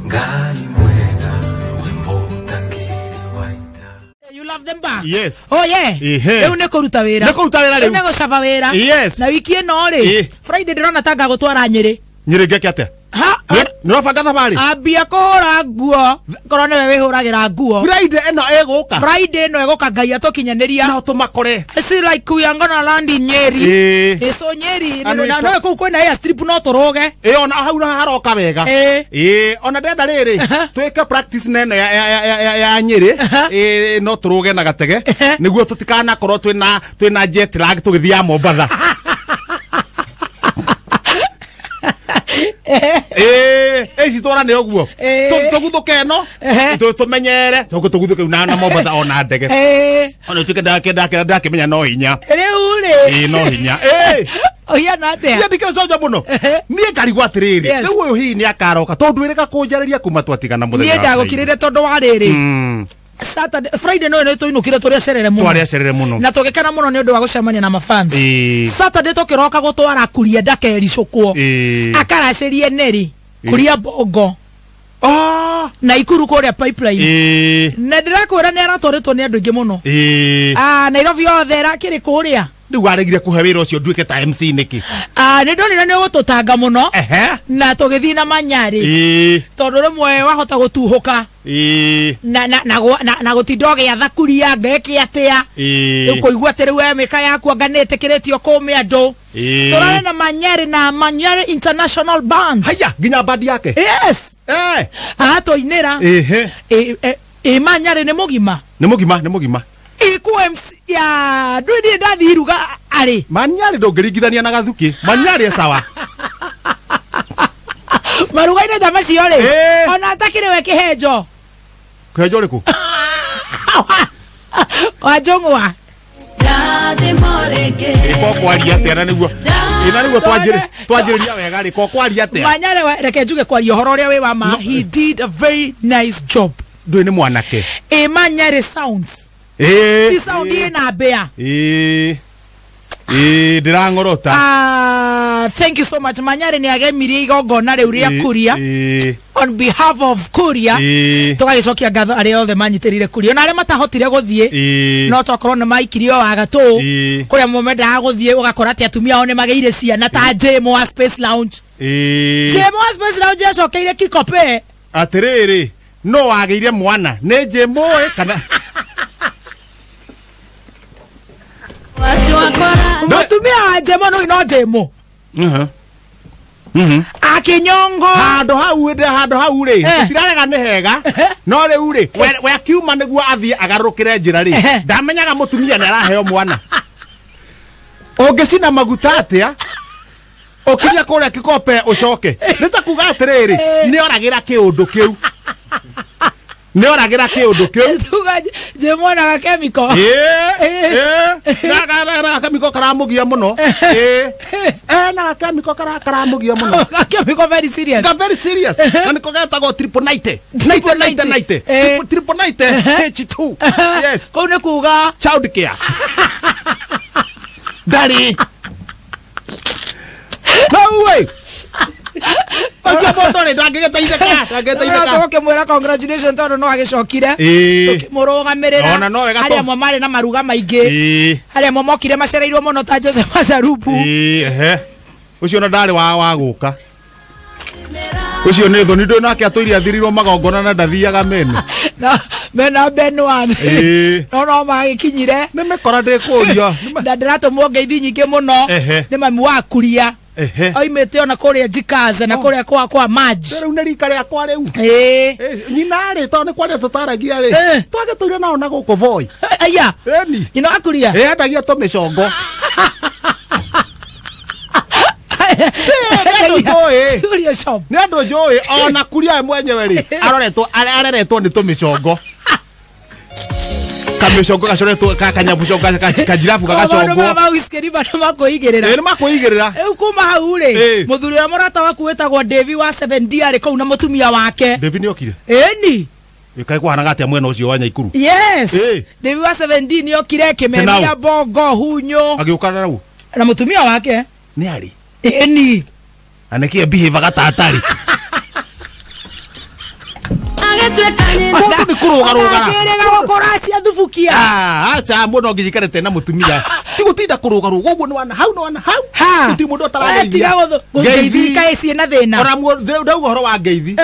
Ngai mwega wĩmũtangĩri wa ita. You love them back. Yes. Oh yeah. Ehe. Rĩu nĩ kũruta wĩra. Nĩ kũruta wĩra Rĩu rĩu. nĩ gũcaba wĩra. Yes. Na wiki ĩno rĩ, Ĩ. Friday ndĩrona ta ngagũtwara Nyĩrĩ. Nyĩrĩ ngeke atĩa? Ha? Nĩ ũrabanga thabarĩ? Ambia kũhũra nguo. Korwo nĩwe wĩhũragĩra nguo. Friday ĩno ĩgũka. Friday ĩno ĩgũka Ngai atũkinyanĩria. No tũmakore. I see like we are gonna land in Nyeri. Ĩ. Ĩ, so Nyeri Anũ na iko- no kũu kwĩna airstrip no tũrũge. Ĩ ona hau na haroka wega. Ĩ. Ĩ ona ndenda rĩrĩ twĩke practice nene ya Nyĩrĩ. Ĩ no tũrũge na gatege nĩguo tũtikanakorwo twĩna jet lag tũgĩthiĩ Mombatha. Ĩ ici twarane ũguo. Ĩ. Tũguthũke ĩno Ehe. tũmenyere tũguthũke na Mombatha ona ndege. Ĩ. Ona ũtuĩke ndakĩmenya no hinya. Rĩu rĩ. Ĩ no hinya. Ĩ. Ũhiana atĩa? Niĩ ndikĩrĩ conjo mũno. Niĩ ngarigwo atĩrĩrĩ, Yes. rĩu ũyũ hihi nĩ akaroka tondũ wĩrĩga kũnjarĩria kuma twatigana mũthenya Niĩ wa ndagũkirĩre tondũ wa rĩrĩ. Mm. Saturday Friday no nĩ tũinũkire tũrĩ acerere mũno. Twarĩ acerere mũno. Na tũgĩkena mũno nĩ ũndũ wa gũcemania na mafans. Ĩ. Saturday tũkĩroka gũtwara kuria ndakericũkwo. Ĩ. Akaracĩrie Neri kuria Bongo Ah. na Ikuru kũrĩa pipeline. Ĩ. Na ndĩrakwĩra nĩ aratwarĩtwo nĩ andũ aingĩ mũno. Ĩ. Ah, Nairobi yothe ĩrakĩrĩ kũrĩa. Rĩu aregire kũhe wĩra ũcio nduĩke ta MC nĩkĩ? Ah, nĩ ndonire nĩ ũgũtũtanga mũno. Ehe. Na tũgĩthiĩ na Manyarĩ. Ĩ. Tondũ rĩmwe wahota gũtuhũka. Ĩ. Na gũtinda ũgĩatha kuria ngeke atĩa. Ĩ. Rĩu kũigua atĩ rĩu we mĩka yaku anga nĩ ĩtĩkĩrĩtio kũmĩ andũ. Ĩ. Tũrarĩ na Manyarĩ na Manyarĩ International Band. Haya, nginya bandi yake. Yes. Eh. Aratũinĩra. Ehe. Ĩ Manyarĩ nĩ mũgima. Nĩ mũgima, nĩ mũgima. Iku MC ya ndũĩ niĩ ndathiĩ iruga arĩ. Manyarĩ ndũngĩringithania na Gathukĩ. Manyarĩ e sawa. Maruga-inĩ ta macio rĩ. Ĩ. Ona atakĩrĩ we kĩhenjo. Kĩhenjo ũrĩkũ? Wa njũng'wa. Ĩ ko kwaria atĩa na nĩguo. Ĩ na nĩguo twanjĩrĩria wega rĩ, ko kwaria atĩa? Manyarĩ reke njuge kwaria ũhoro ũrĩa wĩ wa ma. He did a very nice job. Ndũĩ nĩ mwanake. Ĩ Manyarĩ sounds. Ĩ. Ti sound ĩna mbĩa. Ĩ. Ĩ ndĩrang'orota. Ah, thank you so much. Manyarĩ nĩ agemirie igongona rĩu rĩa Kuria. Ĩ. On behalf of Kuria. Ĩ. Tũgagĩcokia ngatho arĩa othe manyitĩrĩire Kuria. Ona arĩa matahotire gũthiĩ. Ĩ. No tokorwo nĩ maikirio wagatũ. Ĩ. Kũrĩa amwe mendaga gũthiĩ ũgakora atĩ atumia ao nĩ magĩire ciana ta Jemo wa Space Lounge. Ĩ. Jemo wa Space Lounge acokeire Kikope. Atĩrĩrĩ, no wagĩire mwana nĩ Jemo kana Mũtumia wa Jemo no Jemo. Akĩnyongo. Handũ hau ĩndĩ handũ hau rĩ, tũtirarega nĩ hega. No rĩu rĩ, we akiuma nĩguo athiĩ agarũrũkĩre njĩra rĩ, ndamenyaga mũtumia nĩ araheo mwana. Ũngĩcina maguta atĩa? Ũkinya kũrĩa Kikope ũcoke. Nĩ ta kuga atĩrĩrĩ, nĩ oragĩra kĩũndũ kĩu. Nĩ oragĩra kĩũndũ kĩu. Tuga Jemo na gakemiko. Ĩ, ĩ, na gakemiko karamũgia mũno. Ĩ, na gakemiko karamũgia mũno. Gakemiko very serious. Ga very serious. Na nĩko getagwo triple ninety. Ninety, ninety, ninety. Triple ninety, H2. Yes. Kũu nĩ kuga child care. Ndarĩ. No way. Ũcio mũndũ rĩ, ndangĩgĩteithĩka, ndangĩgĩteithĩka. No tũkĩmwĩra congratulations tondũ no agĩcokire. Tũkĩmũrũgamĩrĩra. Ona no wega Harĩa amwe marĩ na maruga maingĩ. Harĩa amwe mokire macereirwo mũno ta Joseph Macharubu. Ehe. Ũcio ona ndarĩ wa gũka. Ũcio nĩ thoni ndũĩ nake atũire athirirwo magongona na ndathiaga mene. Na mena Benwan. No magĩkinyire. Nĩ mĩkora ndĩkũria. Na ndĩratũmwo ngeithi nyingĩ mũno. Nĩ mami wa Kuria. Oimĩte ona kũrĩa Jikaza na kũrĩa kwa Maj. Rĩu nĩ rika rĩakwa rĩu. Nyina rĩ, tondũ nĩ kwaria tũtaragia rĩ. Twagĩtũire nao na gũkũ Voi. Aya. Ĩni. Nyina wa Kuria. Ĩ, endagia tũmĩcongo. Kuria shop. Nĩ andũ njũĩ ona Kuria mwenyewe rĩ, areretwo nĩ tũmĩcongo. Kamĩcongo gacoretwo kanyabucongo kajirabu gagacongwo. Maũndũ maya ma whisky nĩ makwĩigĩrĩra. Ĩ, nĩ makwĩigĩrĩra. Rĩu kuma hau rĩ, mũthuri ũrĩa mũrata waku wĩtagwo Davy wa 7D arĩ kũu na mũtumia wake. Davy nĩ okire? Ĩni. Ĩ, kaĩ kwahanaga atĩa mwena ũcio wa Nyaikuru? Yes. Davy wa 7D nĩ okire kĩmemia bongo hunyũ. Agĩũka na rau? Na mũtumia wake. Nĩ arĩ? Ĩni. Na nĩkĩĩ behave ta atarĩ? Mũndũ nĩ kũrũgarũgara. Akĩrĩga gũkũracia thubukia. Aca mũndũ angĩjikarĩte na mũtumia ti gũtinda kũrũgarũga ũguo nĩ wana hau nĩ wana hau. Gũtirĩ mũndũ ũtarageithia. Tiga gũthii kaĩ ciĩna thĩna. Ona ndauga ũhoro wa ngeithi.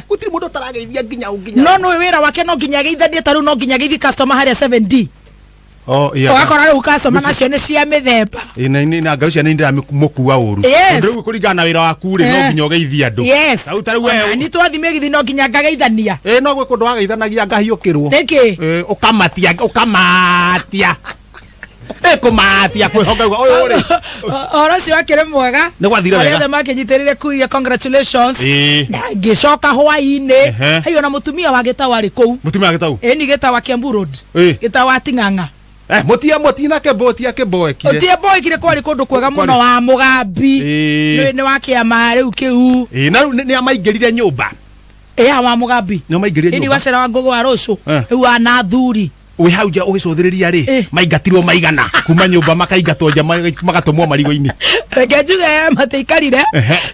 Gũtirĩ mũndũ ũtarageithia nginya nginya. No nĩ wĩra wake no nginya ageithanie ta rĩu no nginya ageithi customer harĩa 7D. Oh yeah. Ũgakora rĩu customer nacio nĩ cia mĩthemba. Na ngai ciana ndĩramũkua ũru. Tondũ rĩu kũringana na wĩra waku rĩ no nginya ũgeithie andũ. Rĩu ta rĩu we ni twathi mĩgithi no nginya ngageithania. No gwĩ kũndũ wageithanagia ngahiũkĩrwo. Nĩkĩ? Ũkamatia ũkamatia. Kũmatia kwĩhoka ũyũ rĩ. Ũhoro ũcio wakĩrĩ mwega. Nĩ gwathire wega. Arĩa othe makĩnyitĩrĩire kuria congratulations. Na ngĩcoka hwaĩ-inĩ. Hayo na mũtumia wa Gĩtaũ arĩ kũu. Mũtumia wa Gĩtaũ? Ĩni Gĩtaũ wa Kiambu Road. Gĩtaũ wa Ting'ang'a. Mutia mutina ke botia ke boekire. Utia boekire kwari kundu kwega muno wa Mugambi. Ni wa kiama riu kiu. Na riu ni amaingirire nyumba. Wa Mugambi. Ni amaingirire nyumba. Ni wacera wa Ngugi wa Rucu. Riu wa na thuri. Wi hau nja ugicũthĩrĩria rĩ maingatirwo maigana kuma nyumba makaingatwo nja magatomwo marigo-inĩ. Reke njuge matiikarire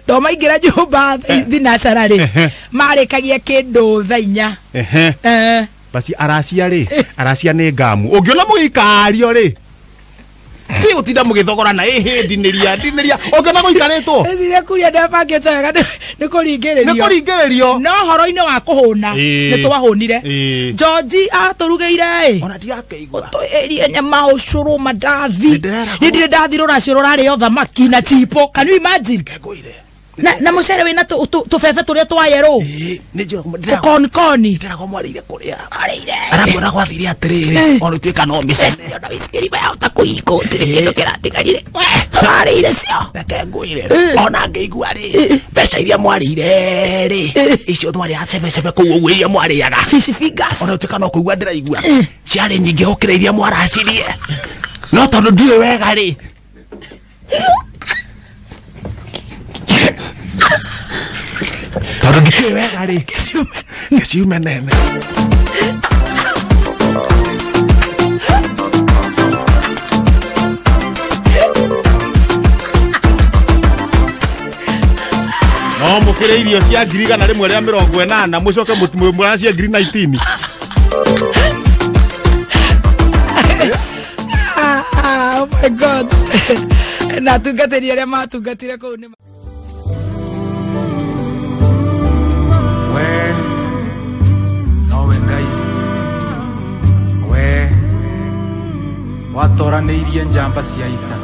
to maingĩra nyumba thinacara rĩ marĩkagia kĩndũ thaa inya. Basi aracia rĩ aracia nĩ ngamu ũngĩona mũgĩikario rĩ ti gũtinda mũgĩthogorana ĩhĩ ndinĩria ndinĩria ũngĩona gũikarĩtwo ĩciria kuria ndebangĩte wega nĩ kũringĩrĩrio nĩ kũringĩrĩrio no horo-inĩ wa kũhũna nĩ twahũnire George atũrugĩire ĩ ona ndirakĩigua tũĩrie nyama ũcũrũ mandathi nĩ ndirĩ ndathi rũracio rũrarĩo thamaki na chipo. Can you imagine? Na mucere wina tubebe turia twa yero konkoni ndiragwo mwarĩire kũrĩa arakuona gwathire atĩrĩrĩ ona ituĩka no mĩcene ona wĩtigĩri yahota kũhingwo gũtirĩ kĩndũ kĩratigarire warĩire cio reke ngwĩre ona ngĩigua rĩ mbeca iria mwarĩire rĩ icio twarĩaga cebecebe kũu ũguo iria mwarĩaga fish fingers ona ituĩka no kũigua ndĩraigua ciarĩ nyingĩ gũkĩra iria mwaracirie no tondũ ndiũĩ wega rĩ tondũ ndikĩũĩ wega rĩ kĩciume nene. No mũkĩrĩ irio cia 180 mũcoke mũracie 19. Oh my God. Na tungatĩri arĩa matungatire kũu nĩ we nowe Ngai we watoranĩirie njamba cia ita.